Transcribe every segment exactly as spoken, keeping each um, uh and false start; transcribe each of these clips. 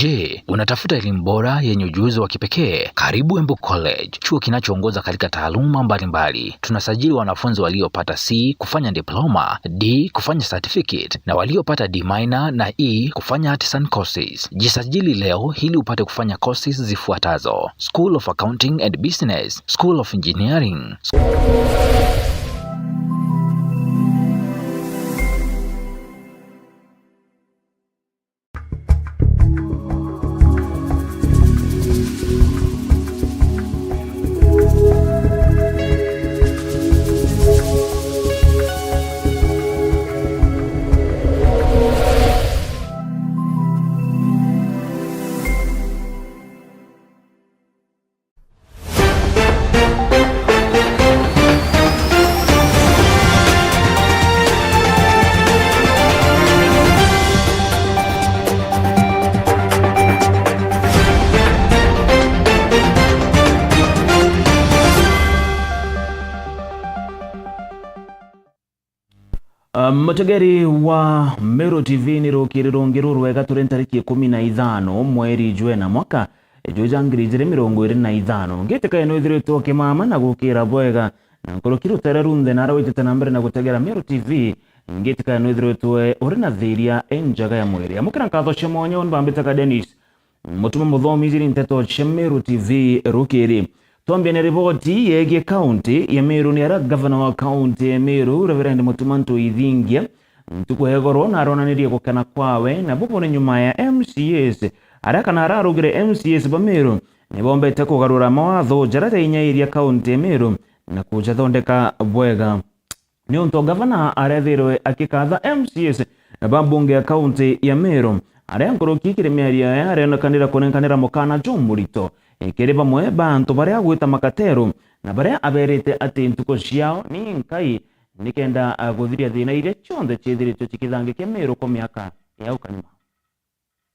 Je, unatafuta elimu bora yenye ujuzi wa kipekee? Karibu Embu College, chuo kinachoongoza katika taaluma mbalimbali. Tunasajili wanafunzi waliopata C kufanya diploma, D kufanya certificate, na waliopata D minor na E kufanya artisan courses. Jisajili leo ili upate kufanya courses zifuatazo: School of Accounting and Business, School of Engineering, Ah, mutegeri wa Meru T V, ni rukiri rungi rurwega, turi ntariki ikumi na ithano mweri jwena mwaka juja ngiri ijiri mirongo iri na ithano. Ngitika nwithiritwe ukimama na gukira bwega na nkuruki rutere runthe, nara witite na mbere na gutegera Meru T V, ngitika nwithiritwe uri na thiria injega ya mwiri. Amukira nkatho cia mwanya, uni bambite ka Dennis Mutuma Muthomi, ijiri nteto cia Meru T V rukiri. Twambia na riboti yegie kaunti ya Meru, ni aria gavana wa kaunti ya Meru, Reverend Mutuma Ntuithingia, ntuku ya igoro naronanirie gukena kwawe, na bubu ni nyuma ya M C As aria kana ararugire M C As ba Meru ni bombete kugarura mawatho jaria jainyairia kaunti ya Meru na kujathondeka bwega. Niuntu gavana arethirwe akikatha M C As ba mbunge ya kaunti ya Meru, aria nkuruki kiri miario yaya arionekanire kunenkanira mukana jumurito, eh, kiri bamwe ba antu baria agwita makatero, na baria aberite ati ntuku ciao ni nkai, nikenda, ah, guthiria thina iria cionthe ciithiritwe cikithangikia Meru kwa miaka ya au kanyuma.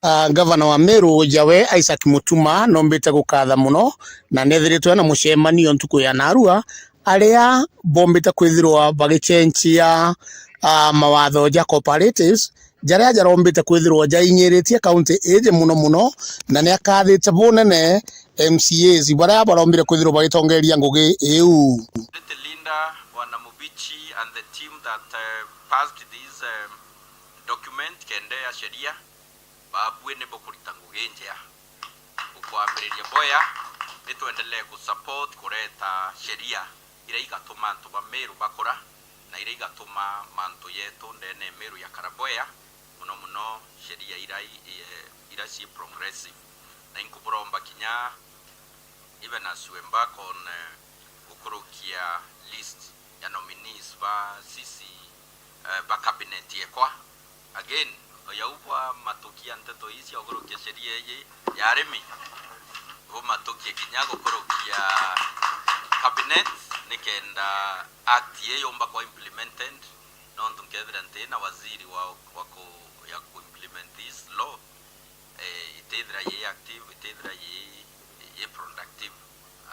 Ah, gavana wa Meru, jawe Isaac Mutuma, nombite gukatha muno, na nethiritwe na mucemanio ntuku ya narua, aria bombite kwithirwa bagicenjia, ah, mawatho ja cooperatives, jaria jarombite kwithirwa jainyiritie kaunti iji muno muno, na niakathite bunene M C As baria barombire kwithirwa bagitongeria ngugi iu. City leader, Bwana Mubichi and the team that, uh, passed this, um, document kenda ya sheria, babui ni bukurita ngugi njea. Ukwambiriria bwea, ni twendelee ku support kureta sheria iria igatuma antu ba Meru bakura, na iria igatuma mantu yetu ndene ya Meru yakara bwea, muno muno sheria iria i-, i-, iria ci progressive. Na inkuburomba kinya even as we embark on, eh, gukurukia list ya nominees ba C C, eh, ba cabinet yekwa. Again, oyau bwa matukia nteto ii cia gukurukia sheria iji ya arimi, bumatukie kinya gukurukia cabinet, nikenda act ii yumba kwa implemented, nontu nkethira nti na waziri wa, wa ku, ya ku implement this law, eh, itithira yi active, itithira yi, yi productive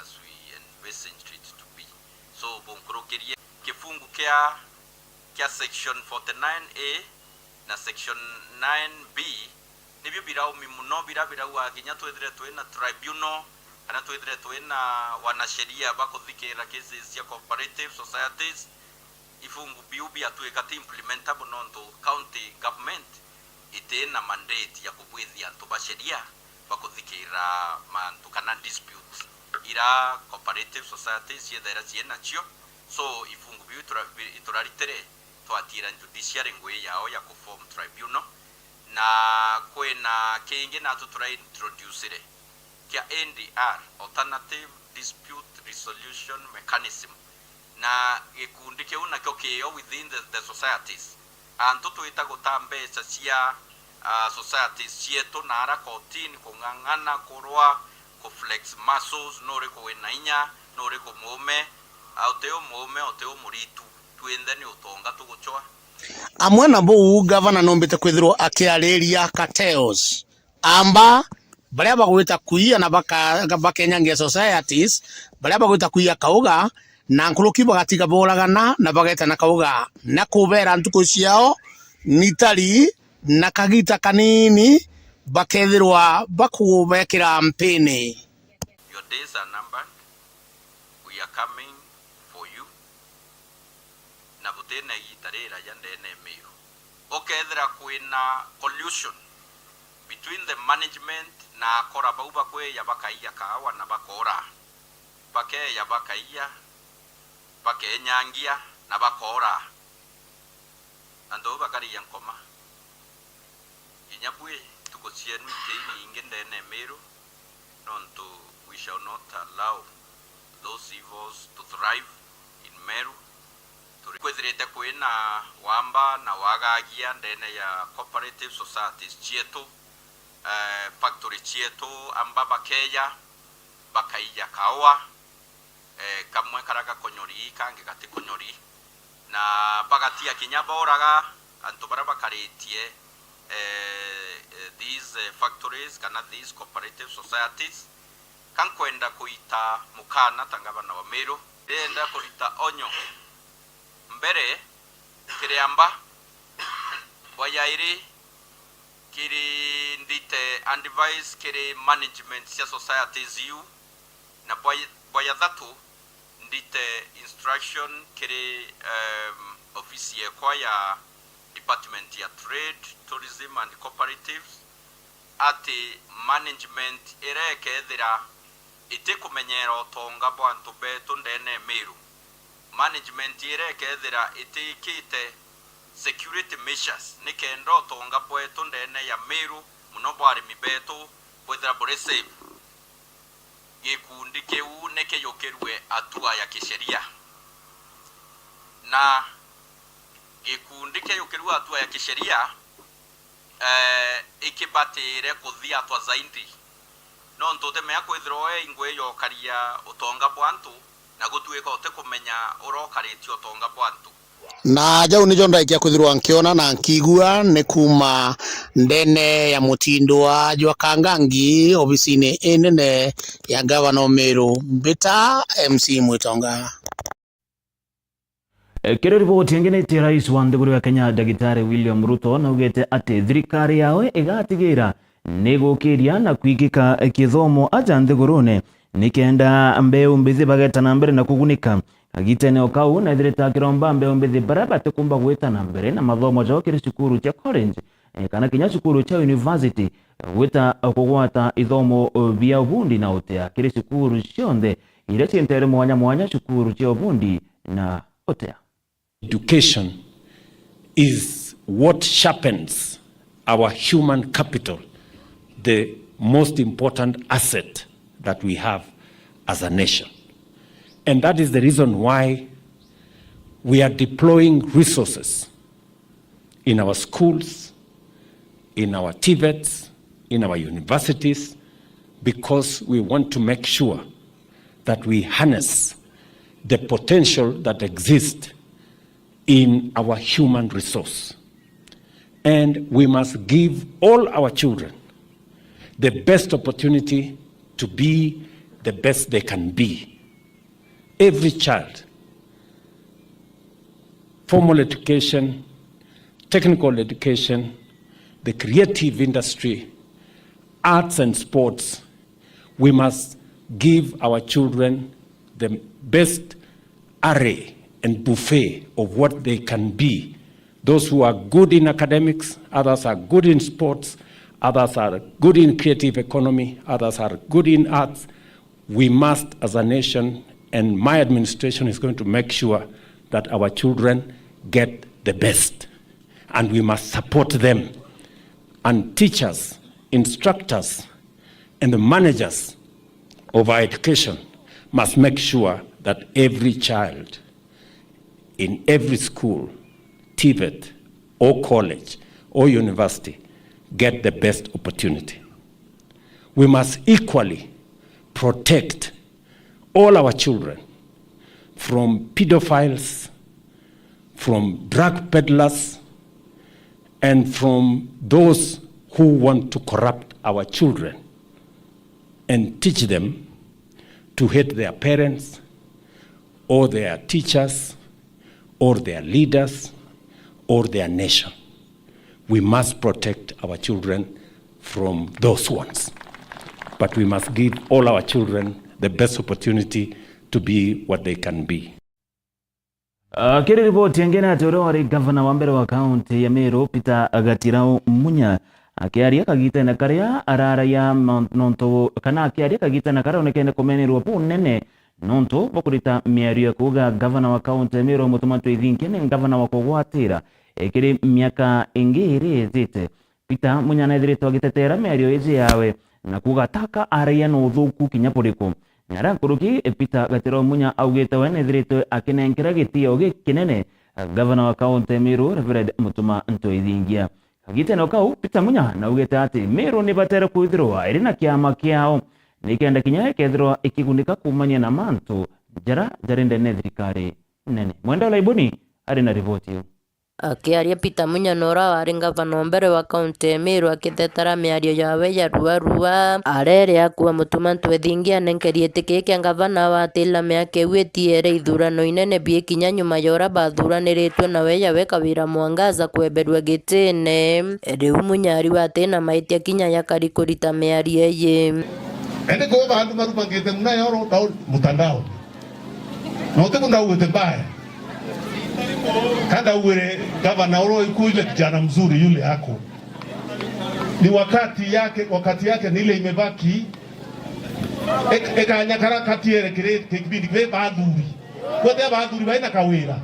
as we envisaged it to be. So, bunkurukirie kifungu kia, kia section forty-nine A na section nine B, nibio biraumi muno, bira birauga kinya twithire twina tribunal, kana twithire twina wanasheria ba kuthikira cases cia cooperative societies, ifungu biu biatuika ti implementable nontu county government iti na mandate ya kubwithia antu ba sheria ba kuthikira mantu kana disputes ira cooperative societies ciethaira cii nacio. So, ifungu biu itura-, bi-, ituraritire, twatira judiciary ngui yao ya kuform tribunal, na kwina kingi natu turaintroducire kia A D R, Alternative Dispute Resolution Mechanism, na gikundi kiu nakio kiyo within the, the societies. Antu twita guta mbeca cia, ah, societies cietu na ara kotini, kung'ang'ana, kurwa, ku flex muscles, nuriku wina inya, nuriku muume, ah, utiu muume, utiu muritu, twinthe ni utonga tugucwa. Amwe na buu, gavana nombite kwithirwa akiariria cartels. Amba, baria bagwita kuia na baka-, bakenyangia societies, baria bagwita kuia kauga, na nkuruki bagatiga boragana na bageta na kauga, na kubera ntuku ciao ni tari na kagita kanini, bakethirwa bakubekira mpini. Your days are numbered. We are coming for you. Na butina igiita riraja ndeene ya Meru. Ukethira kwina collusion between the management na akora bau bakweya bakaiya kaawa na bakoora, bakeya bakaiya, bakenyangia na bakoora. Antu bau bakarigia nkoma. Kinya bui ntuku cienu iti inyingi ndeene ya Meru, nontu we shall not allow those evils to thrive in Meru. Turi kwithirite kwina wamba na wagagia ndeene ya cooperative societies cietu, eh, factory cietu, amba bakeja, bakaija kaua, eh, kamwe karia gakonyori, kangi gatikonyori, na bagatia kinya boraga antu baria bakaritie, eh, eh, these, eh, factories kana these cooperative societies. Ka nkwenda kuita mukana ta ngavana wa Meru, ndenda kurita onyo mbere kiri amba, bwa yairi kiri ndite advice kiri management cia societies iu, na bwa, bwa ya thatu ndite instruction kiri, em, ofisi yekwa ya department ya trade, tourism and cooperatives, ati management iria ikethira itikumenyera utonga bwa antu betu ndeene ya Meru, management iria ikethira itikite security measures nikenda utonga bwetu ndeene ya Meru, muno bwa arimi betu, bwithira buri safe, gikundi kiu ni kijukirue hatua ya kisheria. Na gikundi kijukirue hatua ya kisheria, eh, ikibatiire kuthia hatua zaidi. Nontu utimenya kwithirwa we ingwe yokaria utonga bwa antu, na gutuika utikumenya uria ukaritie utonga bwa antu. Na jau nijo ndaikia kwithirwa nkiona na nkigua ni kuuma ndene ya mutindwa jwa Kangangi, obisine inene ya ngavana o Meru. Mbita M C Mwitonga. E, kiri riboti ingi ni ati rais wa nthiguru ya Kenya, Ndagitari William Ruto, naugite ati thirikari yawe igatigira ni gukiria na kwikika kithomo aja nthigurune, nikenda mbeu mbithi bageta na mbere na kugunika. Kagitene o kau, nethirite akiromba mbeu mbithi baria batikumba gwita na mbere na mathomo jao kiri cukuru cia college, e, kana kinya cukuru cia university, gwita kugwata ithomo bia ubundi na utea kiri cukuru cionthe iria cientere mwanya mwanya cukuru cia ubundi na utea. Education is what sharpens our human capital, the most important asset that we have as a nation. And that is the reason why we are deploying resources in our schools, in our TVETs, in our universities, because we want to make sure that we harness the potential that exists in our human resource. And we must give all our children the best opportunity to be the best they can be. Every child, formal education, technical education, the creative industry, arts and sports, we must give our children the best array and buffet of what they can be. Those who are good in academics, others are good in sports, others are good in creative economy, others are good in arts. We must, as a nation, and my administration is going to make sure that our children get the best. And we must support them. And teachers, instructors, and the managers of our education must make sure that every child in every school, TVET, or college, or university, get the best opportunity. We must equally protect all our children from pedophiles, from drug peddlers, and from those who want to corrupt our children and teach them to hate their parents or their teachers or their leaders or their nation. We must protect our children from those ones. But we must give all our children the best opportunity to be what they can be. Ah, kiri riboti ingi ni ati uria wari gavana wa mbere wa kaunti ya Meru, Peter Gatirau Munya, akiaria kagitene karia araragia no-, nontu, kana akiaria kagitene karia onekene kumenirwa bunene nontu bwa kurita miario ya kuuga gavana wa kaunti ya Meru, Mutuma Ntwethingia, ni gavana wa kugwatira, eh, kiri miaka ingi iri ijite. Peter Munya neethiritwe agitetera miario iji yawe na kuuga taka aragia na uthuku kinya buriku. Nara nkuruki, Peter Gatirau Munya augite we neethiritwe akinenkera gitio gikinene gavana wa kaunti ya Meru, Reverend Mutuma Ntwethingia. Kagitene o kau, Peter Munya naugite ati Meru nibatere kwithirwa iri na kiama kiao nikenda kinya ikethirwa ikigunika kuumania na mantu jara jari ndene ya thirikari nene. Mwenda Laiboni ari na riboti iu. Akiaria, Peter Munya na uria wari ngavana o mbere wa kaunti ya Meru akitetera miario yawe ya ruarua, arere akua Mutuma Ntwethingia anenkerie giti kii kia ngavana awe atila miaka iu itiere ithurano inene bii kinya nyuma ya uria baathuranirite nawe yawe Kawira Mwangaza kweberua gitine. Riu Munya ariu atina maitia kinya yakari kurita miario iji. Indi kuu bandu marumangite muna yoro mutandao. Na utibu ndaugite mbaya. Ka ndaugire gavana uria ikuo ile kijana mzuri yule ako. Ni wakati yake, wakati yake ni ile imebaki. Ek-, ekanya kara katiere kiri kibindi kiri bathuri. Kwete bathuri baina Kawira.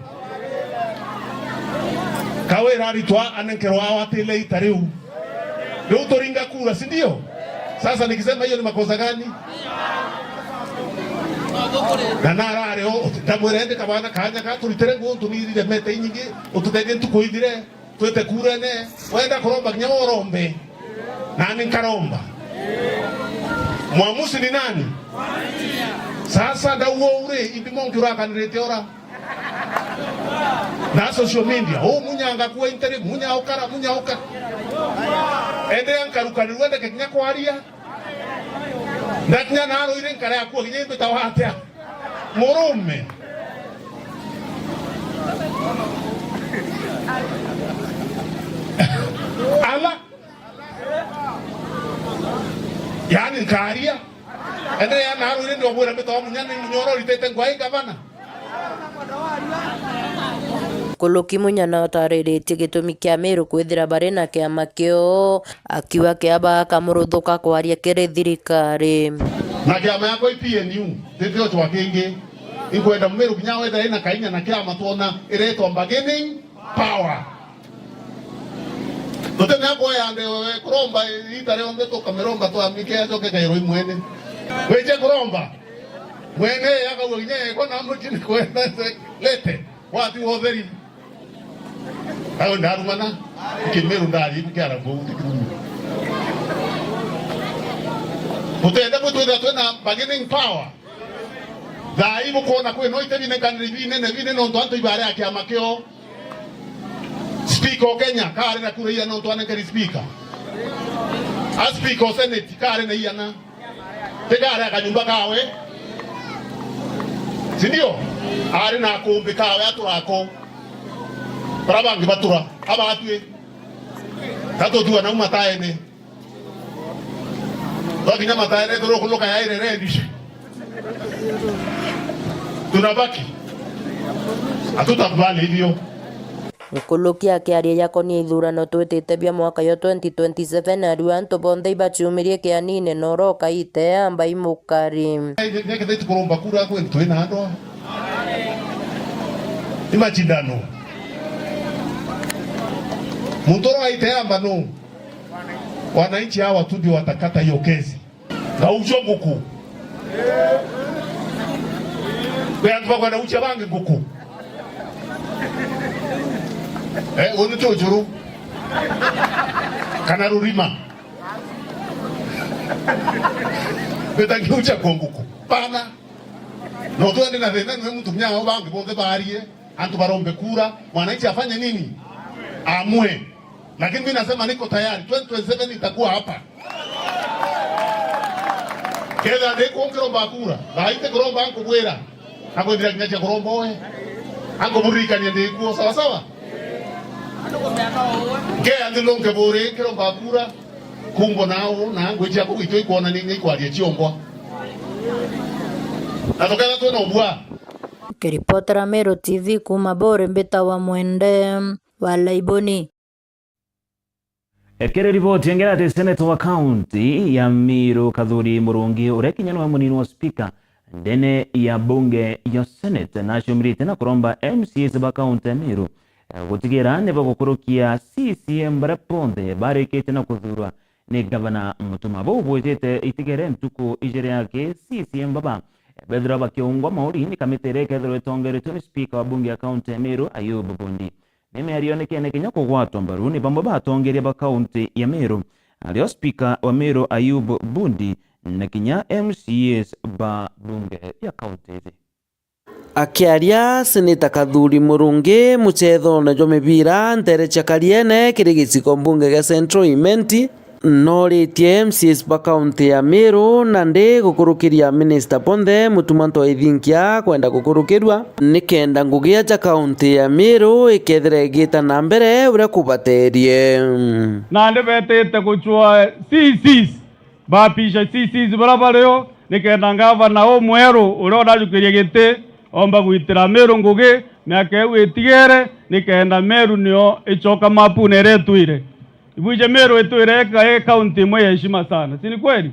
Kawira aritwa anenkerwa awatile ita riu. Riu turinga kura, si ndio? Sasa nikisema hiyo ni makosa gani? Na narare o, ndamwira indi kabana kanya ka turitire ngu untu nirire mete inyingi, ututethie ntuku ithire, twite kurene, wenda kuromba kinya urombe. Nani nkaromba. Mwamusi ni nani? Sasa ndauo uri, indi monki urakanirite ora. Na social media, "Oh, Munya ngakua interim, Munya ukara, Munya uka." Ende nkarukanirua ndeke kinya kwaria. Ndakinya naruire nkara yakua kinya imbitawa atia. Murume. Ala. Yaani nkaria. Endelea na aru indi obwira mbitawa Munya ni Munya uria uritite ngwai gavana. Nkuruki Munya na utariritie gitumi kia Meru kwithira bari na kiama kio, akiuga kiaba akamuruthuka kwaria kiri thirikari. Na kiama yakwa i P N U, titio chwa kingi. Inkwenda Meru kinya wethira ina kainya na kiama twona iretwa bargaining power. Tutemea kuoya nthi wewe kuromba ita rionthe tukamiromba twamike acoke kairwa imwene. Wije kuromba. Mwene akauga kinya yeko na muchini kwenda lete. Wati wotheri. Ayo ndarumana. Kimiru ndari kiara mbu tikirumi. Utende mutwitha twina bargaining power. Thaa ii bukwona kwi no itebine kanene binene binene nontu antu ibare a kiama kio. Speaker o Kenya kari na kura iana nontu anenkeri speaker. A speaker o senate kari na iana. Tikari a kanyumba kawe. Si ndio? Ari na akumbi kawe aturako. Bara bangi batura. Abatwi. Tatutua nau mataene. Twakinya mataene turukuluka yaire rendi. Tunabaki. Hatutakubali hivyo. Nkuruki akiaria yakonia ithurano twitite bia mwaka yo twenty twenty-seven, ariu antu bonthe ibaciumirie kianine na uroka ite amba imukari. Nekethite kuromba kura kwi twina andwa. Ni machindano. Muntu uroka ite amba nu. Wananchi hawa tu ndio watakata hiyo kesi. Ngauchia nguku. Kwi antu bakwenda guchia bangi nguku. Eh, uni ti ujuru. Kana rurima. Betangiucha kwa nguku. Bana. No twende na thina nwe muntu mnyao bangi bonthe barie. Antu barombe kura. Mwananchi afanye nini? Amue. Lakini mimi nasema niko tayari, twenty twenty-seven itakuwa hapa. Kethira ndi ku nkiromba kura, thaa ite kuromba nkubwira, akwithira kinya cia kuromba oe, ankuburirikania ndi kuo, sawa sawa? Kea nthi nunke buri nkiromba kura, Kumbo nao na ngwi ciakwa gwitũ ikwona ni, ni ikwaria ciongwa. Na tukethira twina ubua. Kiripotera Meru T V kuuma Buri, mbitawa Mwende wa Laiboni. Ekere riboti engera ati seneta wa kaunti ya Meru Kathuri Murungi, uria kinya niwe munini wa spika ndene ya bunge ya senate, nacumirite na kuromba M C As ba kaunti ya Meru gutigira ni bagukurukia C C M baria bonthe barikitie na kuthurwa ni gavana Mutuma. Buu bwijite itigere ntuku ijiri aki C C M baba bethirwa bakiungwa mauri ni kamiti iria ikethirwa itongeretwe ni spika wa bunge ya kaunti ya Meru, Ayub Bundi. Ni miario nikene kinya kugwatwa mbaru ni bamwe ba atongeria ba kaunti ya Meru, ario spika wa Meru Ayub Bundi na kinya M C As ba bunge ya kaunti iji. Akiaria, Seneta Kathuri Murungi mucethone jwa mibira ntere cia Kariene kiri gicigo mbunge gia Central Imenti, nooritie M C As ba kaunti ya Meru nandi gukurukiria minista bonthe Mutuma M'Ethingia kwenda gukurukirua nikenda ngugi ja kaunti ya Meru ikethira igita na mbere uria kubaterie. Nandi betite gucwa C Cs, bapisha C Cs baria bario, nikenda ngavana umweru uria urajukiria giti omba gwitira Meru ngugi miaka iu itigere, nikenda Meru nio icoka mapune iria itwire. Ibwije Meru itwire ika-, i kaunti imwe ya heshima sana, si ni kweli?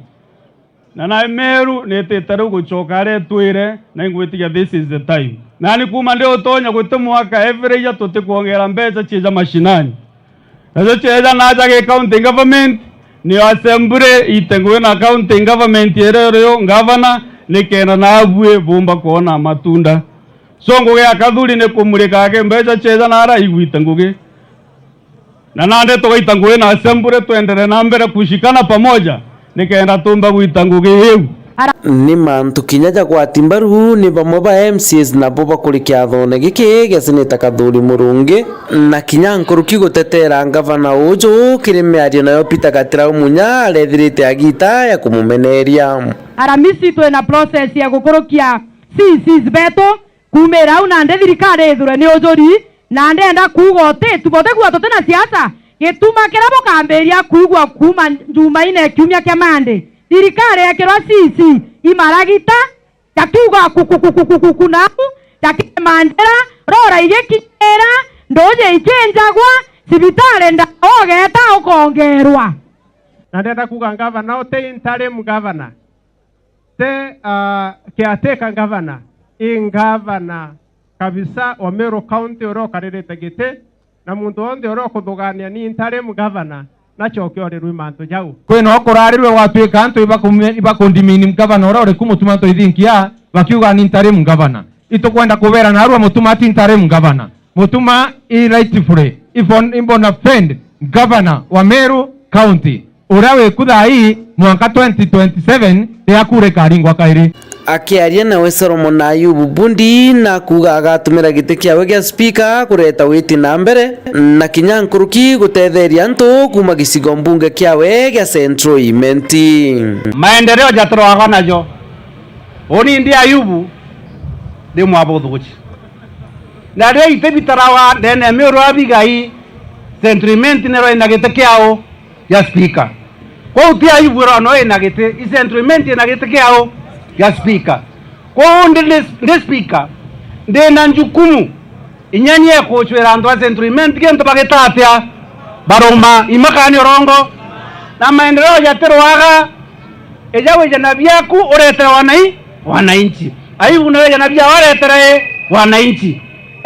Na nae Meru nitite riu gucoka aria itwire, na ingwitikia this is the time. Nani kuuma ndi utonya guti mwaka every year tutikwongera mbeca cia ja mashinani. Nacio cieja naja gi county government, nio assembly ite ngugi na county government iria irio ngavana, nikenda naabui bumba kwona matunda. So ngugi ya Kathuri ni kumurika aki mbeca cieja nara igwite ngugi. Na nandi tugaita ngugi na assembly twendere na mbere kushikana pamoja. Nikenda tumba gwita ngugi iu. Ni mantu kinya ja gwati mbaru ni bamwe ba M C As nabo bakuri kiathone giki gia Seneta Kathuri Murungi, na kinya nkuruki gutetera ngavana uju kiri miario nayo Peter Gatirau Munya arethirite agita ya kumumeneria. Aramisi twina process ya gukurukia C Cs betu. Kuumira au nandi thirikari ithurwe ni ujuri, na ndenda kuuga uti, tu-, butigua tuti na siasa. Gituma kiria bukambiria kuigua kuuma Njumaine kiumia kia Mande, thirikari ekirwa C C imaragita, jakiuga kukukukukuku nau, jakirema njira, rora igikinyira, nduji ikinjagwa, cibitari ndawa ugeta ukongerwa. Na ndenda kuuga ngavana uti interim governor. Te, ah, caretaker governor, i ngavana kabisa wa Meru County uria ukaririte giti, na muntu wonthe uria ukuthugania ni interim governor, nacoke orirwe mantu jau. Kwina ukurarirwe gwatuika antu ibakume-, ibakundimini governor uria uriku Mutuma M'Ethingia, bakiuga ni interim governor. Itukwenda kubera narua Mutuma ti interim governor. Mutuma i rightfully, i bon-, i bona fide governor wa Meru County, uria wiku thaa ii mwanka twenty twenty-seven riria kura ikaringwa kairi. Akiaria nawe Solomon Ayubu Bundi na kuuga agatumira giti kiawe gia spika kureta witi na mbere, na kinya nkuruki gutetheria antu kuuma gicigo mbunge kiawe gia Central Imenti. Maendeleo jaturagwa najo. Uni ndi Ayubu, ndi mwabuthuki. Na rio iti bitarawa ndene ya Meru abigai, Central Imenti niro ina giti kiao gia spika. Kwou ti Ayubu iro no ina giti, i Central Imenti ina giti kiao gia spika. Kwou ndi, ndi, ndi spika, ndi na njukumu inya ni ekucwira antu a Central Imenti gintu bagita atia, baruma imakani urongo. Na maendeleo jatirwaga, ija wije na biaku uretere wanai-, wananchi. Ayubu na wije na biawe aretere wananchi.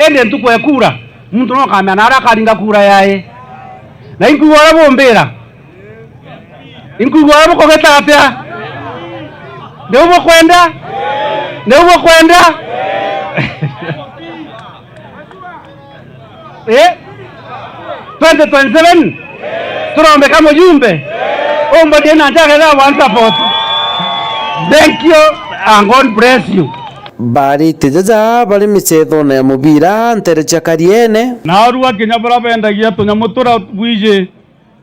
Indi ntuku ekura, muntu no ukamenya naria akaringa kura yae. Na inkwigua uria bumbira. Inkwigua uria bukugita atia? Niu bukwenda? Niu bukwenda? Eh? Twenty twenty-seven, turombeka mujumbe. Umbodie na njaga ya one support. Thank you and God bless you. Barite jaja bari micethone ya mubira ntere cia Kariene. Naarua kinya baria bendagia tunyamu turia bwiji,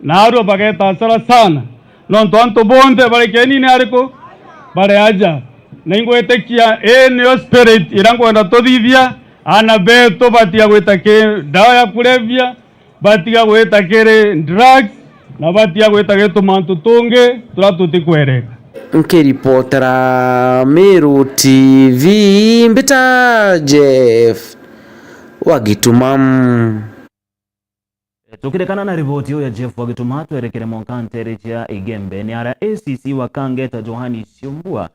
naarua bageta hasara sana, nontu antu bonthe bari kenini ariku? Bari aja. Na ingwitikia ii niyo spirit iria nkwenda tuthithia, aana betu batiga gwita ki ndawa ya kulevya, batiga gwita kiri drugs, Na batia gwita gitu mantu tungi turia tutikwereka. Nkiripotera Meru T V, mbita Jeff wa Gituma. Tukirekana na riboti iu ya Jeff wa Gituma, twerekere mwanka nteere cia Igembe. Ni aria A C C wa Kangeta Johani Cionbua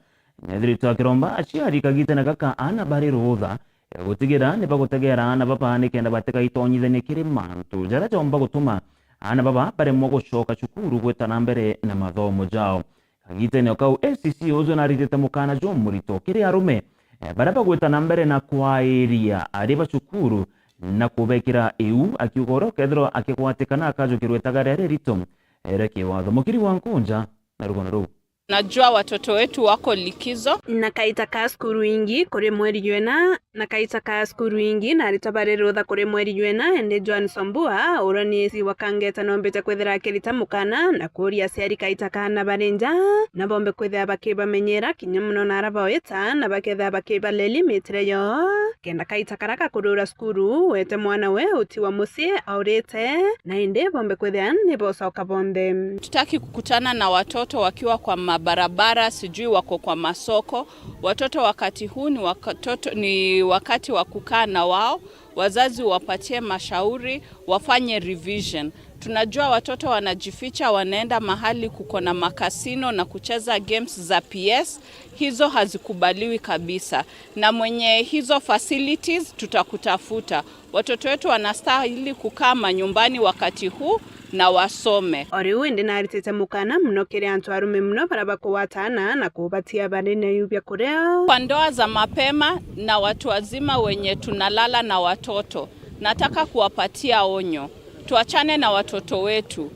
nethiritwe akiromba aciari kagitene gaka aana bari ruutha ya gutigira ni bagutegeera aana baba nikenda batigaitonyithanie kiri mantu jaria joomba gutuma aana baba baremwa gucoka cukuru gwita na mbere na mathomo jao. Kagitene o kau, A C C uju naritite mukaana jumurito kiri arume, eh, baria bagwita na mbere na kwairia ari ba cukuru na kubekira iu, akiuga uria ukethirwa akigwatikana akajukirwa itagaria ririto, eh, ria kiwatho. Mukiri wa Nkunja na rugono ruu. Najua watoto wetu wako likizo. Na kaita ka cukuru ingi kuri mweri jwena, na kaita ka cukuru ingi na aritwa bari rutha kuri mweri jwena, indi Joan Sombua, uria ni A C C wa Kangeta, noombite kwithira akirita mukana na kuuria aciari kaita ka aana bari nja, na boombe kwithira bakibamenyera kinya mono na aria baoita, na bakethira bakibareria mitire yoo, kenda kaita karia gakurura cukuru, wete mwana we uti wa mucii aurite, na indi boombe kwithira ni bocoka bonthe. Tutaki kukutana na watoto wakiwa kwa mabarabara, sijui wako kwa masoko. Watoto wakati huu ni wakatoto, ni wakati wa kukaa na wao, wazazi wapatie mashauri, wafanye revision. Tunajua watoto wanajificha, wanaenda mahali kuko na makasino na kucheza games za P S. Hizo hazikubaliwi kabisa. Na mwenye hizo facilities tutakutafuta. Watoto wetu wanastahili kukaa manyumbani wakati huu na wasome. O riu indi naritite mukana mono kiri antu arume mono baria bakugwatana na kubatia bari na iu bia kuria. Kwa ndoa za mapema na watu wazima wenye tunalala na watoto, nataka kuwapatia onyo. Tuachane na watoto wetu.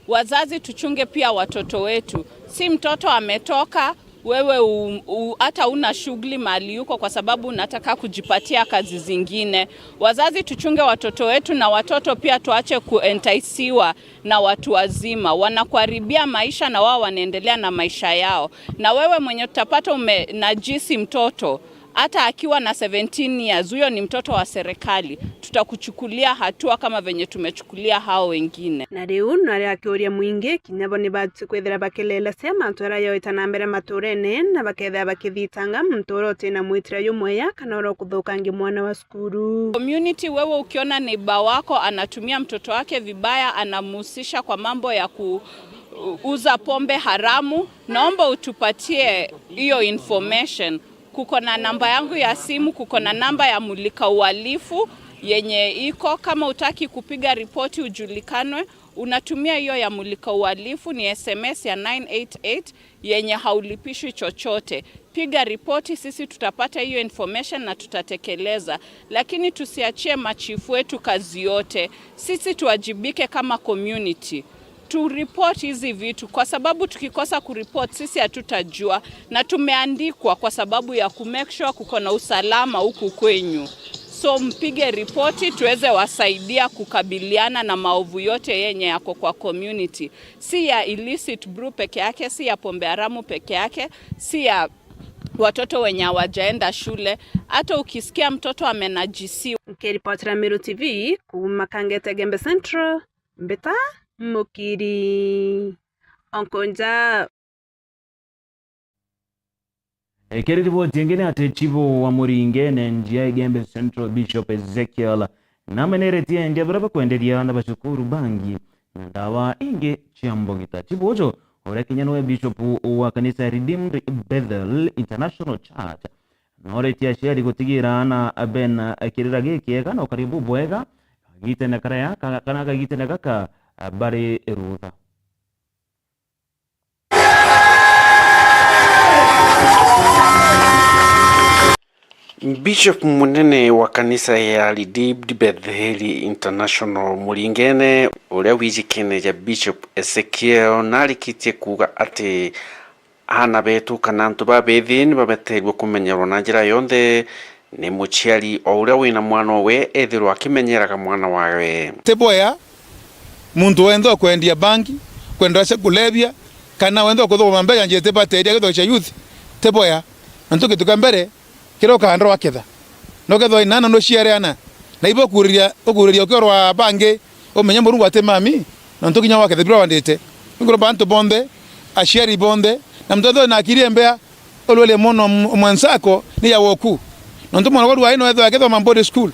Wazazi, tuchunge pia watoto wetu. Si mtoto ametoka, wewe u, u, hata una shughuli mahali yuko kwa sababu unataka kujipatia kazi zingine. Wazazi, tuchunge watoto wetu, na watoto pia tuache kuentaisiwa na watu wazima. Wanakuharibia maisha na wao wanaendelea na maisha yao. Na wewe mwenye tutapata umenajisi mtoto, hata akiwa na seventeen years, huyo ni mtoto wa serikali. Tutakuchukulia hatua kama venye tumechukulia hao wengine. Na riu nari akiuria mwingi, kinya bo ni bati kwithira bakilelecia mantu jaria joita na mbere maturene, na bakethira bakithitanga muntu uria uti na mwitire jumwega kana uria ukuthukangia mwana wa cukuru. Community, wewe ukiona neighbor wako anatumia mtoto wake vibaya, anamhusisha kwa mambo ya kuuza pombe haramu, naomba utupatie hiyo information. Kuko na namba yangu ya simu, kuko na namba ya Mulika Uhalifu yenye iko. Kama utaki kupiga ripoti ujulikanwe, unatumia hiyo ya Mulika Uhalifu, ni S M S ya nine eight eight yenye haulipishwi chochote. Piga ripoti, sisi tutapata hiyo information na tutatekeleza. Lakini tusiachie machifu wetu kazi yote. Sisi tuwajibike kama community. Tu report hizi vitu, kwa sababu tukikosa ku report, sisi hatutajua, na tumeandikwa kwa sababu ya ku make sure kuko na usalama huku kwenyu. So mpige ripoti tuweze wasaidia kukabiliana na maovu yote yenye yako kwa community. Si ya illicit brew peke yake, si ya pombe haramu peke yake, si ya watoto wenye hawajaenda shule. Hata ukisikia mtoto amenajisiwa. Nkiripotera Meru T V kuuma Kangeta Igembe Central, Mbita Mukiri. Onkonja. Ekeri riboti ingi ni ati chibu wa Muringene njia Igembe Central, Bishop Ezekiel, nameneretie endia baria bakwenderia na bacukuru bangi na ndawa ingi cia mbugita. Chibu uju, uria kinya niwe Bishop wa kanisa ya Redeemed Bethel International Church, nooretie aciari gutigira aana bena kirira gikiega na ukari bubwega kagitene karia ka-, kana kagitene gaka bari rutha. Bishop munene wa kanisa ya Redeemed Bethel International Muringene, uria wijikene ja Bishop Ezekiel, narikitie kuuga ati aana betu kana antu babethi ni babeteerue kumenyerwa na njira yonthe ni muciari o uria wina mwana owe ethirwa akimenyeraga mwana wawe. Ti bwea muntu wenthe ukwendia bangi, kwenda cia kulevya, kana wenthe ukuthuguma mbeca njiti bateria githoki cia youth, ti bwea. Na ntu gitu kia mbere, kiria ukaandwa waketha. Na ukethwa inana nuciare ana, na ibo ukuuriria, ukuuriria ukiorwa bangi, umenye Murungu ati mami, Nontu kinya waketha biria wandite, nkuromba antu bonthe, aciari bonthe, na muntu wethwe na akiri mbea, ulwelie mwana m-, mwenzako ni ya woku. Nontu mwana wa ruai no ethwa akethwa mambodi school,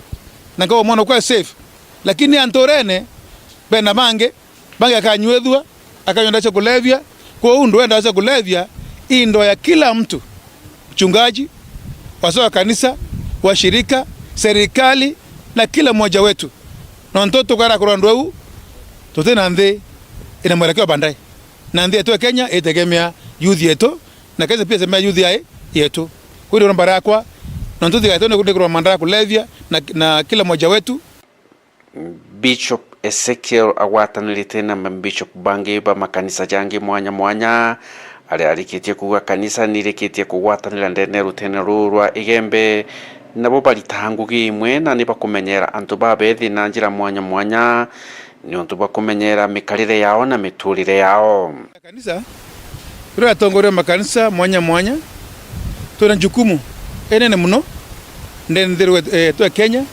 na nkauga mwana ukwe safe. Lakini anturene, bena bangi, bangi akanyuithua, akanyua ndawa cia kulevya. Kwou ndwenda ndawa cia kulevya, i ndoa ya kila mtu, mchungaji, wazee wa kanisa, washirika, serikali, na kila mmoja wetu. Nontu tukara kurwa ndweu, tuti na nthi ina mwelekeo baadaye. Na nthi yetu ya Kenya itegemea youth yetu, na Kenya pia itegemea youth ya, yetu. Kwou ndio mbara yakwa, nontu thigaitwe ni kurwa mandara kulevya na, na kila mmoja wetu. Bishop Ezekiel agwatanirite na mabishop bangi ba makanisa jangi mwanya mwanya, aria arikitie kuuga kanisa nirikitie kugwatanira ndene ya rutene ruu rwa Igembe, nabo baritaga ngugi imwe na ni bakumenyera antu babethi na njira mwanya mwanya, niuntu bwa kumenyera mikarire yao na miturire yao. Kanisa, turi atongoria ba makanisa mwanya mwanya, twina jukumu inene muno ndene nthi yetu ya Kenya,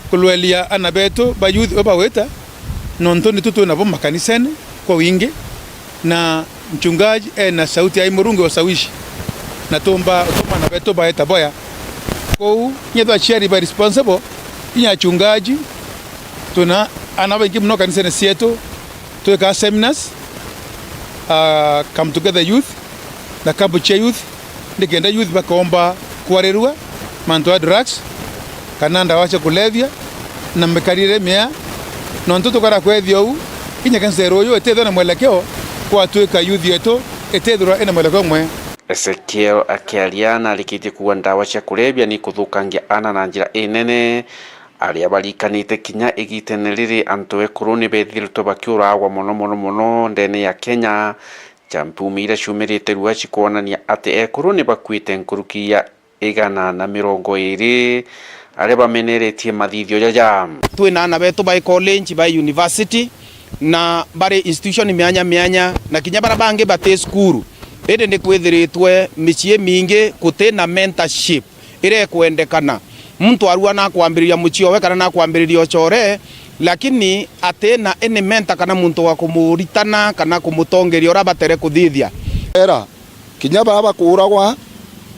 kulwelia ana betu ba youth babawita, nontu nitu twinabo makanisene kwa wingi, na mchungaji ena sauti ya Murungu ya ushawishi, na tumba utuma ana betu baeta boya. Kwou, kinya twa aciari ba responsible, kinya achungaji, twina ana baingi muno kanisene cietu, twika seminars, ah, Come Together Youth na Camp Chia Youth, nikenda youth bakomba kwarirua mantu ya drugs, kana ndawa cia kulevya, na mikarire mia, nontu tukara kwethia uu, kinya kanisa ya ruyu itithwa na mwelekeo, kwatwika youth yetu itithirwa ina mwelekeo mwe. Ezekiel akiaria narikitie kuuga ndawa cia kulevya ni kuthukangia ana na njira inene, aria barikanite kinya igitene riri antu ekuru ni bethiritwe bakiuragwa mono mono mono ndene ya Kenya, ja mpumi iria ciumirite rua cikwonania ati ekuru ni bakuite nkuruki ya igana na mirongo iri, aria bameneretie mathithio jaja. Twina ana betu bai college, bai university, na bari institution mianya mianya, na kinya bara bangi bati cukuru. Indi ni kwithiritwe micii mingi guti na mentorship iria ikwendekana. Muntu arua na kwambiriria mucii owe kana na kwambiriria ocore, lakini ati na any mentor kana muntu wa kumuritana kana kumutongeria uria abatere kuthithia. Era, kinya bara bakuuragwa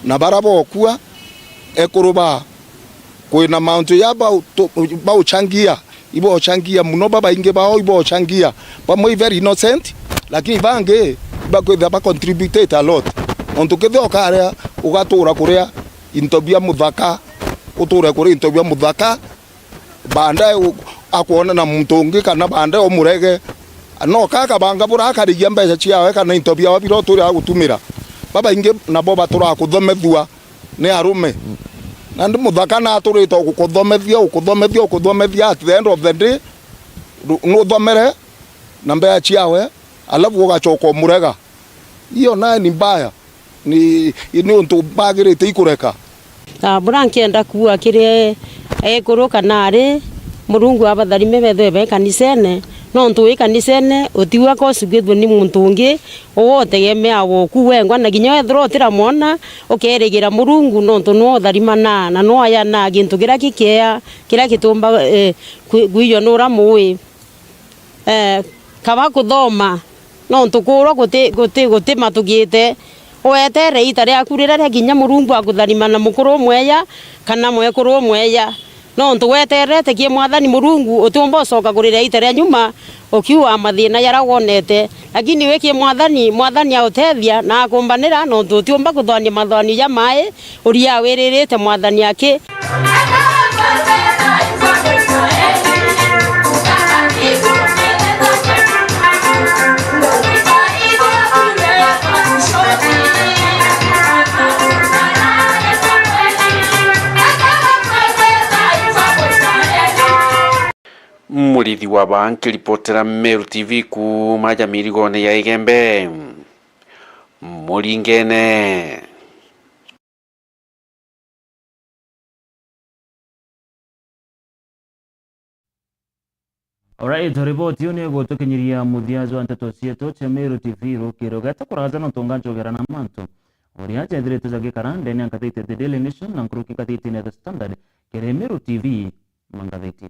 na bara bokua, ekuru ba kwina mauntu ya bau-, tu-, bauchangia, ibochangia muno, babaingi bao ibochangia, bamwe i very innocent, lakini bangi ibakwithira ba contributed a lot. Nontu kethira ukaria, ugatuura kuria into bia muthaka, utuure kuria into bia muthaka, baadaye u-, akwona na muntu ungi kana baadaye umurege, no kakabanga buria akarigia mbeca ciawe kana into biawe biria utuuraga gutumira. Babaingi nabo batuuraga kuthomethua ni arume. Nandi muthaka naturite o gukuthomethia, ukuthomethia, ukuthomethia, at the end of the day, ru-, nuthomere na mbeca ciawe, alafu ugacoka umurega. Hiyo naye ni mbaya. Ni, ni untu bagirite ikureka. Ah, buria nkienda kuuga kiri ekuru kana ari, Murungu abatharime bethwe be kanisene, nontu wi kanisene utiua kosugithua ni muntu ungi, uwe utegemea woku wengwa, na kinya wethirwa utiramwona, ukerigira Murungu, nontu niwe utharimana na niwe ayana gintu kiria gikiea, kiria gitumba, eh, kwi-, kwiywa ni uria muui. Eh, kaba kuthoma, nontu kuurwa guti, guti, guti matukite. Wetere iita riaku riria ria kinya Murungu akutharima na mukuru umweya kana mwekuru umweya. Nontu weterete ki Mwathani Murungu, utiumba ucoka kuriria iita ria nyuma ukiuga mathina jaria wonete. Lakini wi ki Mwathani, Mwathani autethia na akumbanira, nontu utiumba kuthwania mathwanio ja mai uria wiririte Mwathani aki. Murithi wa baa nkiripotera Meru T V kuuma ja mirigone ya Igembe. Muringene. Alright, riboti iu ni igutukinyiria muthia jwa nteto cietu cia Meru T V rukiri. Ugeta kuraja no tunga njogera na mantu uria jethirite jagikara ndene ya ngathiti The Daily Nation na nkuruki ngathitine The Standard, kiri Meru T V mangathitine.